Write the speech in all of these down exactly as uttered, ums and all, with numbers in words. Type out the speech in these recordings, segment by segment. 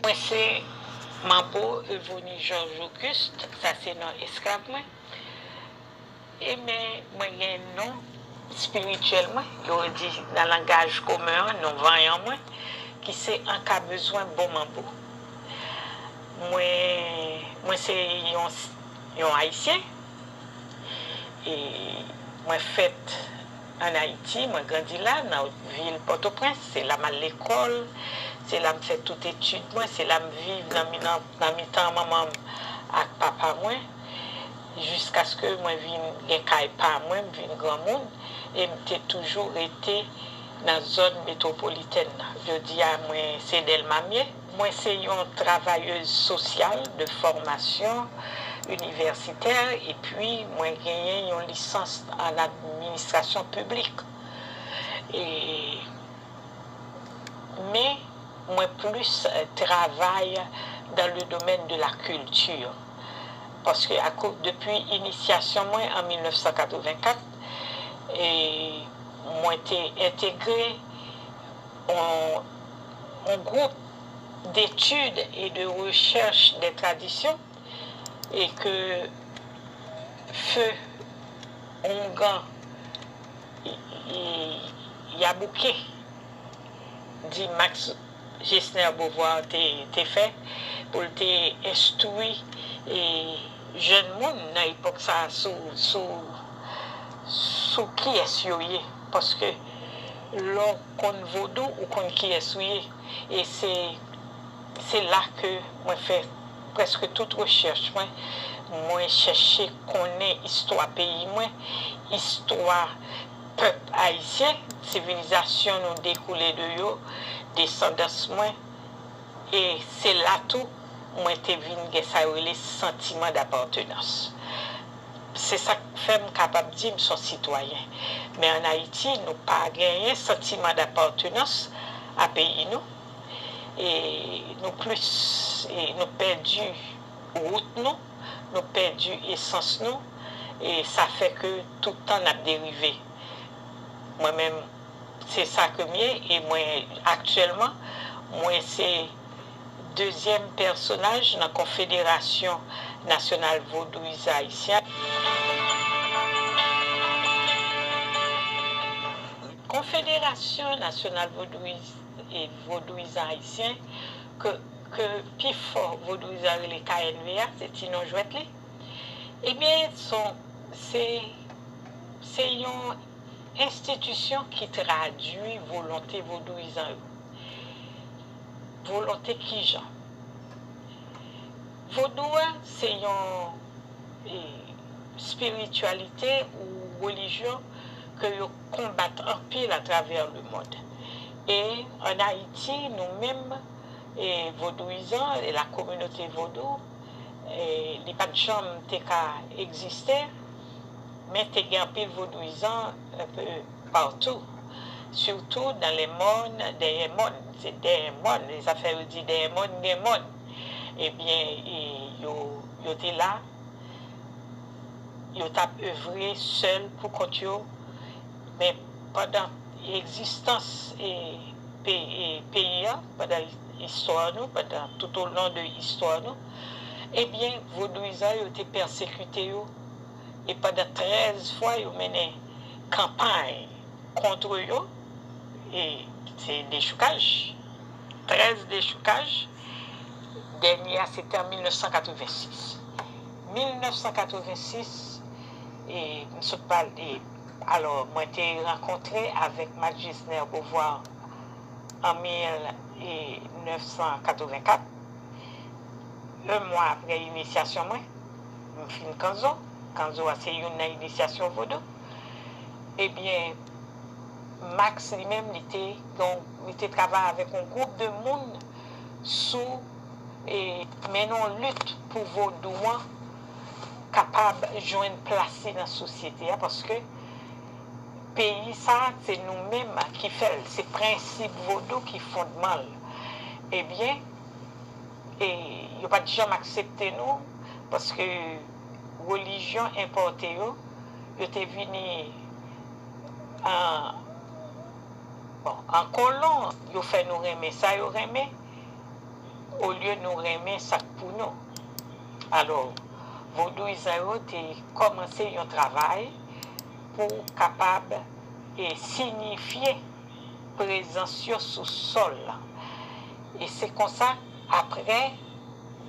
Mwen se Manbo Evonie Georges Auguste, sa se non esklav mwen. E men mwen gen non espirityèl mwen, yo di nan langaj komen an, non vanyan mwen, ki se An ka bezwen bon manbo. Mwen, mwen se yon, yon Ayisyen. E mwen fèt ann Ayiti, mwen grandi la, nan vil Pòtoprens. Se la m al lekòl, se la m fè tout etid mwen, se la m viv nan, mi- nan, nan mitan manman m ak papa mwen, jiskaske mwen vin gen kay pa mwen, m vin granmoun, e m te toujou rete nan zòn metwopolitèn nan. Jodi a, mwen se Dèlma m ye. Mwen se yon travayèz sosyal de fòmasyon inivèsitè, epi mwen genyen yon lisans an administrasyon piblik. E, men, mwen plis, eh, travay dans le domaine de la culture. Paske akou-, depi inisyasyon mwen an mil nèf san katrevenkat, e mwen te entegre yon, yon gwoup d'études et de recherche des traditions, e ke feu oungan Yabouké, di Max Gesner Beauvoir te, te fè pou l te enstwi, e, jèn moun nan epòk sa a sou, sou, sou kiyès yo ye. Paske lè w konn vodou, ou konn kiyès ou ye. E se, se la ke mwen fè prèske tout rechèch mwen. Mwen chèche konnen istwa peyi mwen, istwa pèp ayisyen, sivilizasyon nou dekoule de yo, desandans mwen. E se la tou mwen te vin gen sa yo rele santiman dapatenans. Se sa k fè m kapab di m se yon sitwayen. Men ann Ayiti, nou pa genyen santiman dapatenans a peyi nou. E nou plis, e nou pèdi wout nou, nou pèdi esans nou, e sa fè ke tout tan n ap derive. Mwen menm, se sa ke m ye, e mwen, aktyèlman, mwen se dezyèm pèsonaj nan Konfederasyon Nasyonal Vodouyizan Ayisyen. Konfederasyon Nasyonal Vodouyizan Ayisyen, ke, ke pifò vodouyizan rele K N V A, se ti non jwèt li. Ebyen, se, se yon enstitisyon ki tradui volonte vodouyizan yo. Volonte kijan? Vodou a, se yon, e, espirityalite ou relijyon ke yo konbat anpil atravè lemonn. E ann Ayiti, nou menm, e, vodouyizan, e la kominote vodou, e, li pa t janm te ka egziste, men te gen anpil vodouyizan enpe patou, sitou dans les mornes, dèyè mòn. Se dèyè mòn, e sa fè yo di dèyè mòn gen mòn. Ebyen, e, yo, yo te la, yo t ap evre sèl pou kont yo, men pandan egzistans, e, pe-, e, peyi a, pandan istwa nou, pandan tout au long de istwa nou, ebyen, vodouyizan yo te pèsekite yo, e pandan trèz fwa yo mennen kanpay kont yo, e se dechoukaj, trèz dechoukaj, dènye a se te an mil nèf san katrevensis. Mil nèf san katrevensis, e m sot pale, alò, mwen te rankontre avèk Max Gesner Beauvoir an mil nèf san katrevenkat. Yon mwa apre inisyasyon mwen, m fin kanzo. Kanzo a se youn nan inisyasyon vodou. Ebyen, Max li menm, li te, li te travay avèk yon gwoup de moun sou, e, mennen yon lit pou vodou an kapab jwenn plas li nan sosyete a, paske peyi sa a, se nou menm ki fè l, se prensip vodou ki fondman l. Ebyen, e yo pa t janm aksepte nou, paske relijyon enpòte yo, yo te vini an, bon, an kolon, yo fè nou renmen sa yo renmen, olye nou renmen sa k pou nou. Alò, vodouyizan yo te kòmanse yon travay pou kapab e siyifye prezans yo sou sòl la. E se konsa, apre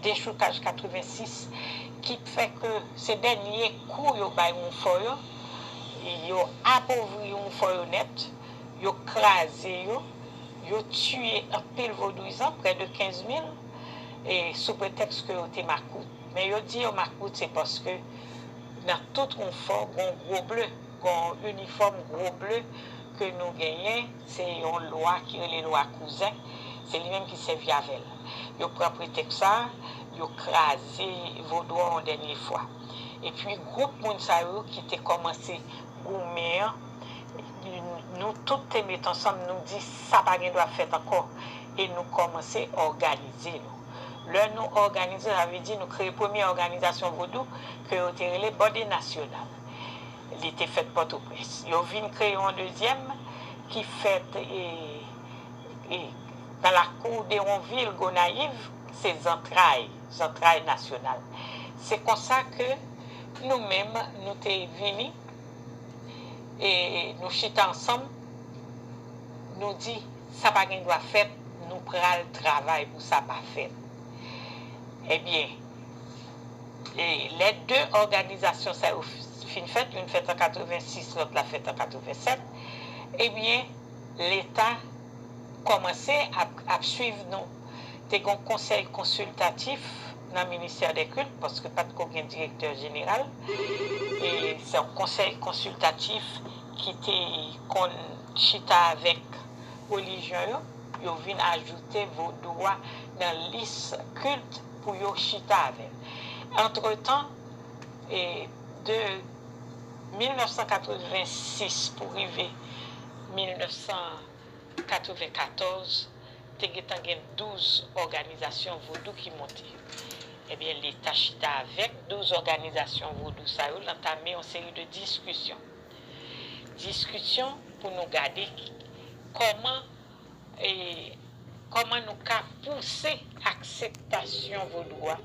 dechoukaj katrevensis, ki fè ke se dènye kou yo bay Wonfò yo, yo apovri Wonfò yo nèt, yo kraze yo, yo tiye anpil vodouyizan, prè de kenz mil, e sou pretèks ke yo te makout. Men yo di yo makout, se paske nan tout Wonfò, gon gwo ble, gon inifòm gwo ble ke nou genyen, se yon lwa ki rele lwa Kouzen, se li menm ki sèvi avè l. Yo pran pretèks sa, yo kraze vodou an yon dènye fwa. Epi gwoup moun sa yo ki te kòmanse goumen an, nou tout te met ansanm, nou di sa pa gen dwa fèt ankò, e nou kòmanse òganize nou. Lè nou òganize, sa vle di nou kreye premye òganizasyon vodou ke yo te rele Bòde Nasyonal. Li te fèt Pòtoprens. Yo vin kreye yon dezyèm ki fèt e, e, nan lakou Dewonvil, Gonayiv, se Zantray, Zantray Nasyonal. Se konsa ke nou menm, nou te vini e nou chita ansanm, nou di, sa pa gen dwa fèt, nou pral travay pou sa pa fèt. Ebyen, e lè de òganizasyon sa yo fin fèt, youn fèt an katrevensis, lòt la fèt an katrevennsèt, ebyen, Leta kòmanse ap, ap swiv nou. Te gen yon konsèy konsiltatif nan ministè dè kilt, paske pa t ko gen direktè jeneral. E se yon konsèy konsiltatif ki te konn chita avèk relijyon yo. Yo vin ajoute vodou a nan lis kilt pou yo chita avè l. Antretan, e de mil nèf san katrevensis pou rive mil nèf san katrevenkatòz, te gentan gen douz òganizasyon vodou ki monte. Ebyen, Leta chita avèk douz òganizasyon vodou sa yo, l antame yon seri de diskisyon. Diskisyon pou nou gade kòman, e, kòman nou ka pouse akseptasyon vodou a